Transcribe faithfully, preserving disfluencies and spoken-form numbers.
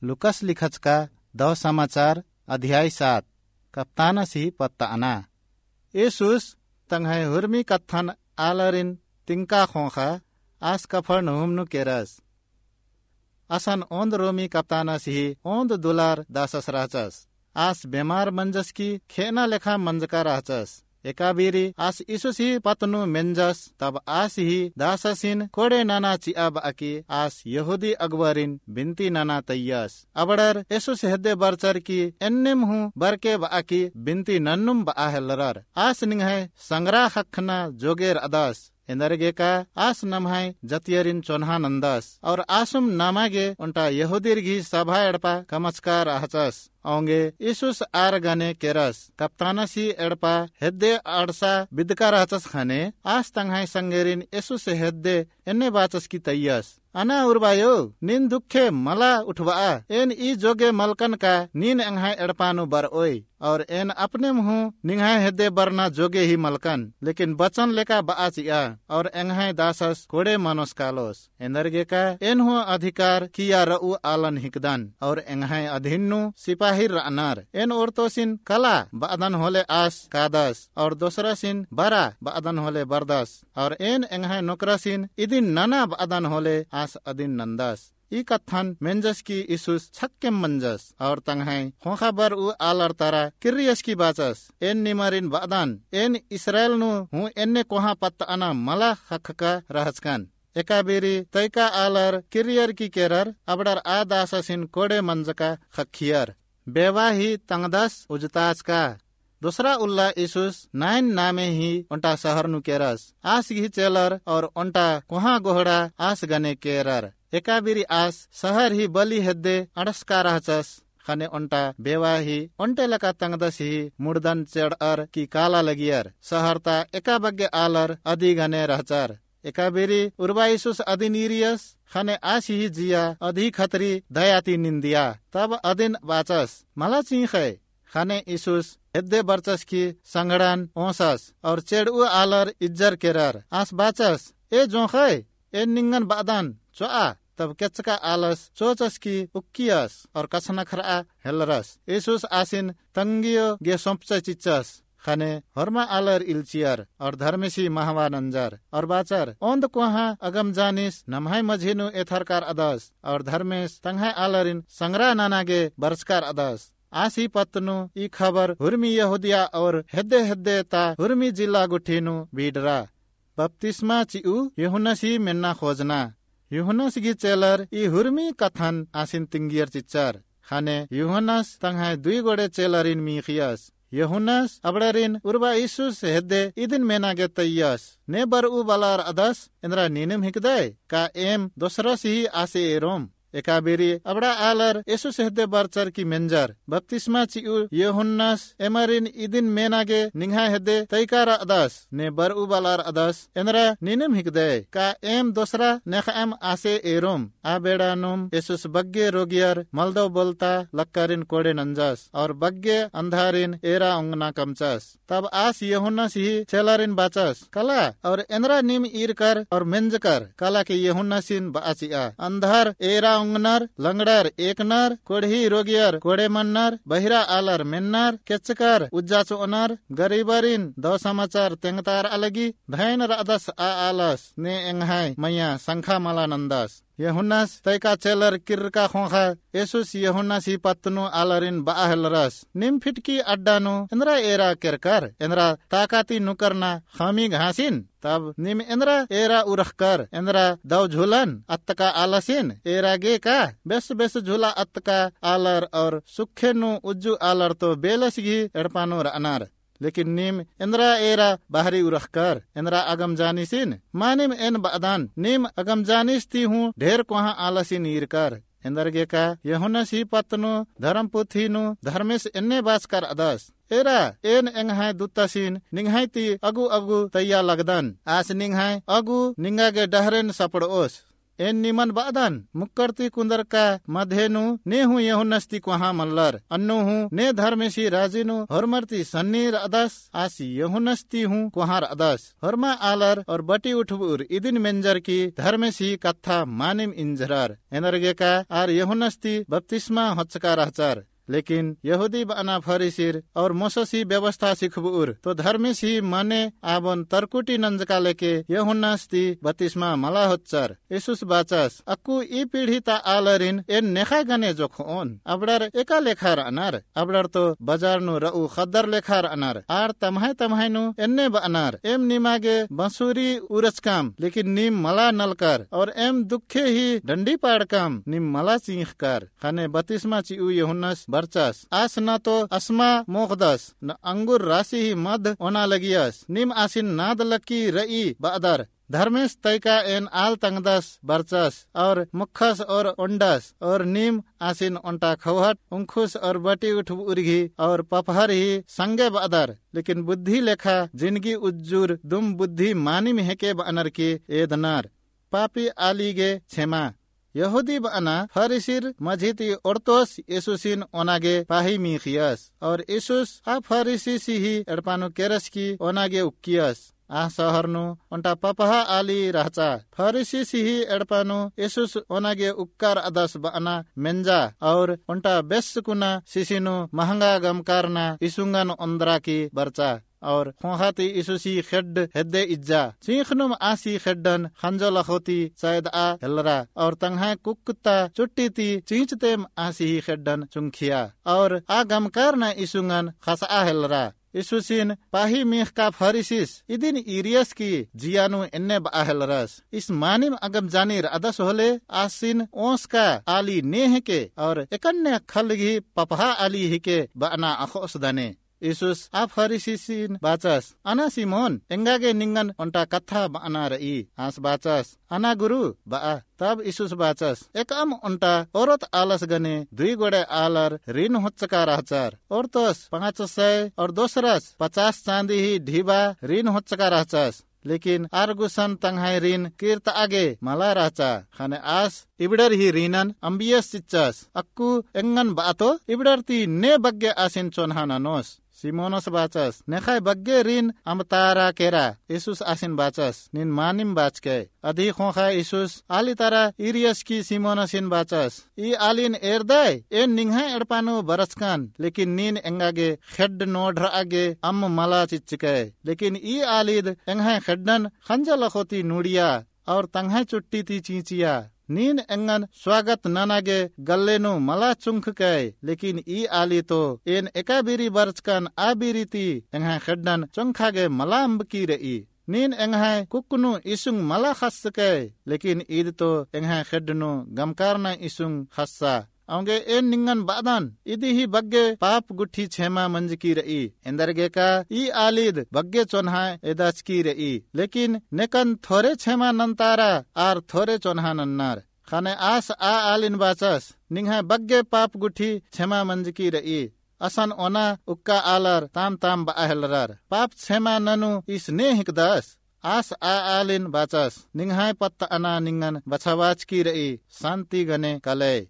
लूकस लिखचका दव समाचार अध्याय सात। कप्तानस ही पत्तअना। ईसुस तंग्है हुरमी कत्थन आलरिन तिंका ख़ोख़ा आस कफरनहूम नू केरस। असन ओन्द रोमी कप्तानस ही ओन्द दुलार दासस रहचस। आस बेमार मंजस की खेअना लेखा मंजका रहचस। एकाबीरी आस ईसुस ही पत्त नू मेंजस, तब आस ही दाससिन कोड़े नना चिआ बअकी आस यहूदी अगुवरिन बिनती नना तइयस। अबड़र ईसुस हेद्दे बरचर की एन्नेम हूँ बरके बअकी बिनती नन्नुम बआ हेलरर। आस निंग्है संगरा ख़क्खना जोगे रअदस। एन्देरगे का आस नम्है जतियरिन चोन्हा नन्दस, और आसुम नमा गे ओन्टा यहूदीर गही सभा एड़पा कमचका रहचस। औंगे ईसुस आर गने केरस, कप्तानस ही एड़पा हेद्दे अंड़सा बिद्दका रहचस ख़ने, आस तंग्है संगेरिन ईसुस हेद्दे एन्ने बाचस की तइयस, अना उर्बायो, नीन दुखे मला उठबआ, एन ई जोगे मलकन का नीन एंग्है एड़पा नू बरओय। और एन अपनेम हूँ निंग्है हेद्दे बरना जोगे ही मलकन, लेकिन बचन लेका बआ चिआ, और एंग्है दासस कोड़े मनोस कालोस। एन्देरगे का एन हूँ अधिकार किया रऊ आलन हिकदन, और एंग्है अधीन नू सिपाही रअनर। एन ओरतोसिन कला बअदन होले आस कादस, और दोसरासिन बरा बअदन होले बरदस, और एन एंग्है नोकरसिन इदिन नना बअदन होले आस अदिन नन्दस। ई कत्थन मेंजस की ईसुस छक्केम मंजस, और तंग्है ख़ोख़ा बरऊ आलर तरा किर्रियस की बाचस, एन निमरिन बअदन, एन इस्राएल नू हूँ एन्ने कोहाँ पत्तअना मला ख़क्खका रहचकन। एकाबीरी तइका आलर किर्रियर की केरर, अबड़र आ दाससिन कोड़े मंजका ख़क्खियर। बेवा ही तंगदस उजताचका। दोसरा उल्ला ईसुस नाइन नामे ही ओन्टा सहर नू केरस। आस गही चेलर और ओन्टा कोहाँ गोहड़ा आस गने केरर। एकाबीरी आस सहर ही बली हेद्दे अंड़सका रहचस। ख़ने ओन्टा बेवा ही ओन्टे लेका तंगदस ही मुड़दन चेड़अर की काला लगियर। सहर ता एका बग्गे आलर अदी गने रहचर। एकाबीरी उर्बा ईसुस अदिन ईरियस, ख़ने आस ही जिया अदी खतरी दया ती निंदिया। तब अदिन बाचस, मला चींख़य। ख़ने ईसुस हेद्दे बरचस की संगड़न ओंसस, और चेड़ऊ आलर इज्जर केरर। आस बाचस, ए जोंख़य, एन निंगन बअदन, चोआ। तब केच्चका आलस चोचस की उक्कियस, और कछनखरआ हेलरस। ईसुस आसिन तंगियो गे सोंपचय चिच्चस। ख़ने होरमा आलर इल्चियर, और धर्मेसी महवा नंजर, और बाचर, ओन्द कोहाँ अगमजानिस नम्है मझी नू एथरका रअदस, और धर्मेस तंग्है आलरिन संगरा नना गे बरचका रअदस। आस ही पत्त नू ई खबर हुरमी यहूदिया और हेद्दे हेद्दे ता हुरमी जिला गुट्ठी नू बीड़रा। बप्तिस्मा चिऊ यूहन्नस ही मेन्ना खोजना। यूहन्नस गही चेलर ई हुरमी कत्थन आसिन तिंगियर चिच्चर। ख़ने यूहन्नस तंग्है दुई गोड़े चेलरिन मीख़ियस। यूहन्नस अबड़रिन उर्बा ईसुस हेद्दे इदिन मेना गे तइयस, ने बरऊ बलआ रअदस, एन्दरा नीनिम हिकदय? का एम दोसरस ही आसे एरोम? एकाबीरी अबड़ा आलर ईसुस हेद्दे बरचर की मेंजर, बप्तिस्मा चिऊ यूहन्नस एमरिन इदिन मेना गे निंग्है हेद्दे तइका रअदस, ने बरऊ बलआ रअदस, एन्दरा नीनिम हिकदय? का एम दोसरा नेख़अम आसे एरोम? आ बेड़ा नुम ईसुस बग्गे रोगियर मलदव बोलता लक्करिन कोड़े नंजस, और बग्गे अंधारिन एरा ओंगना कमचस। तब आस यूहन्नस ही चेलरिन बाचस, कला, और एन्दरा नीम ईरकर और मेंजकर? कला के यूहन्नसिन बआ चिआ, अंधार एरा ओंगनर, लंगड़र एकनर, कोढ़ी रोगियर कोड़े मननर, बहिरा आलर मेन्नर, केच्चकर उज्जा चोअनर, गरीबरिन दव समाचार तेंगतारआ लगी। धैन रअदस आ आलस, ने एंग्है मइय्याँ संखा मला नंदस। यूहन्नस तइका चेलर किर्रका ख़ोख़ा ईसुस यूहन्नस ही पत्त नू आलरिन बआ हेलरस, नीम फिटकी अड्डा नू एन्दरा एरा केरकर? एन्दरा ताका ती नुकरना ख़मी घासिन? तब नीम एन्दरा एरा उरख़कर? एन्दरा दव झुलन अत्तका आलसिन? एरा गे का बेस बेस झुला अत्तका आलर और सुखे नू उज्जु आलर तो बेलस गही एड़पा नू रअनर। लेकिन नीम एन्दरा एरा बहरी उरख़कर? एन्दरा अगमजानिसिन? मानिम एन बअदन, नीम अगमजानिस ती हूँ ढेर कोहाँ आलसिन ईरकर। एन्दरगे का यूहन्नस ही पत्त नू धरम पुथी नू धर्मेस एन्ने बाचका रअदस, एरा, एन एंग्है दुत्तसिन निंग्है ती अगु अगु तइया लगदन। आस निंग्है अगु निंगा गे डहरेन सपड़ओस। एन निमन बअदन, मुक्कर ती कुन्दरका मधे नू ने हूँ यूहन्नस ती कोहाँ मल्लर। अन्नु हूँ ने धर्मेसी राजी नू होरमर ती सन्नी रअदस। आस यूहन्नस ती हूँ कोहाँ रअदस। होरमा आलर और बटी उठबउर इदिन मेंजर की धर्मेसी कत्था मानिम इंझरर। एन्देरगेका आर यूहन्नस ती बप्तिस्मा होच्चका रहचर। लेकिन यहूदी बअना फरीसिर और मोसेसी व्यवस्था सिखबउर तो धर्मेसी मने आबोन तरकुटी नंजका लेके यूहन्नस ती बप्तिस्मा मला होच्चर। यीशुस बाचस, अक्कु ई पीढ़ी ता आलरिन एन नेखा गने जोखओन। अबड़र एका लेखा रअनर? अबड़र तो बजार नू रऊ खद्दर लेखा रअनर। आर तम्है तम्है नू एन्ने बअनर, एम निमा गे बंसुरी उरचकम, लेकिन नीम मला नलकर, और एम दुखे ही डंडी पाड़कम, नीम मला चींख़कर। ख़ने बतिस्मा चिऊ यूहन्नस बरचस, आस न तो असमा मोख़दस, न अंगुर रासी ही मद ओना लगियस, नीम आसिन नाद लक्की रई बअदर। धर्मेस तैका एन आल तंगदस बरचस, और मुख्खस और ओंडस, और नीम आसिन ओन्टा खौहट उंखुस और बटी उठबउर गही और पपहर ही संगे बअदर। लेकिन बुद्धि लेखा जिनगी उज्जुर दुम बुद्धि मानिम हेके बअनर की एदनर। पापी आली गे छेमा। यहूदी बअना फरीसिर मझी ती ओड़तोस यीशुसिन ओना गे पाही मीख़ियस, और यीशुस आ फरीसिस ही एड़पा नू केरस की ओना गे उक्कियस। आ सहर नू ओन्टा पपहा आली रहचा। फरीसिस ही एड़पा नू यीशुस ओना गे उक्का रअदस बअना मेंजा, और ओन्टा बेस्स कुना सिसी नू महंगा गमकारना इसुंगन ओन्द्रा की बरचा। और ख़ोख़ा ती यीशुसी ख़ेड्ड हेद्दे इज्जा। चींख़नुम आसी ख़ेड्डन ख़ंजो लख़ो ती चैदआ हेलरा, और तंग्है कुक्क ता चुट्टी ती चींचतेम आसी ही ख़ेड्डन चुंखिया, और आ गमकारना इसुंगन ख़सआ हेलरा। यीशुसिन पाही मीख़का फरीसिस इदिन ईरियस की जिया नू एन्ने बआ हेलरस, ईस मानिम अगम जानी रअदस होले, आसिन ओंसका आली ने हेके, और एकन्ने अक्खल गही पपहा आली हेके बअना अख़ोस दने। यीशुस आ फरीसिसिन बाचस, अना सिमोन, एंगा गे निंगन ओन्टा कत्था बअना रई। आस बाचस, अना गुरु, बआ। तब यीशुस बाचस, एकअम ओन्टा ओरोत आलस गने दुई गोड़े आलर ऋण होच्चका रहचर। ओरतस पाँच सय और दोसरस पचास चाँदी ही ढिबा ऋण होच्चका रहचस। लेकिन आर गुसन तंग्है ऋण किर्तआ गे मला रहचा। ख़ने आस इबड़र ही ऋणन अम्बियस चिच्चस, अक्कु एंगन बआ तो इबड़र ती ने बग्गे आसिन चोन्हा ननोस। सिमोनस बाचस, नेख़य बग्गे ऋण अम्बतारा केरा। यीशुस आसिन बाचस, नीन मानिम बाचकय। अदही ख़ोख़ा यीशुस आली तरा ईरियस की सिमोनसिन बाचस, ई आलिन एरदय, एन निंग्है एड़पा नू बरचकन, लेकिन नीन एंगा गे ख़ेड्ड नोढ़रआ गे अम्म मला चिच्चकय। लेकिन ई आलिद एंग्है ख़ेड्डन ख़ंजो लख़ो ती नुड़िया, और तंग्है चुट्टी ती चींचिया। नीन एंगन स्वागत नना गे गल्ले नू मला चुंखकय, लेकिन ई आली तो एन एका बीरी बरचकन आ बीरी ती एंग्है ख़ेड्डन चोंखा गे मला अम्बकी रई। नीन एंग्है कुक्क नू इसुंग मला ख़स्सकय, लेकिन ईद तो एंग्है ख़ेड्ड नू गमकारना इसुंग ख़स्सा। औंगे एन निंगन बअदन, इदी ही बग्गे पाप गुट्ठी छेमा मंजकी रई। एन्देरगेका ई आलिद बग्गे चोन्हा एदाचकी रई, लेकिन नेकन थोरे छेमा नन्तारा आर थोरे चोन्हा नन्नर। ख़ने आस आ आलिन बाचस, निंग्है बग्गे पाप गुट्ठी छेमा मंजकी रई। असन ओना उक्का आलर ताम ताम बआ हेलरर। पाप छेमा ननू ईस ने हिकदस। आस आ आलिन बाचस, निंग्है पत्त अना निंगन बछाबाचकी रई, शान्ति गने कलय।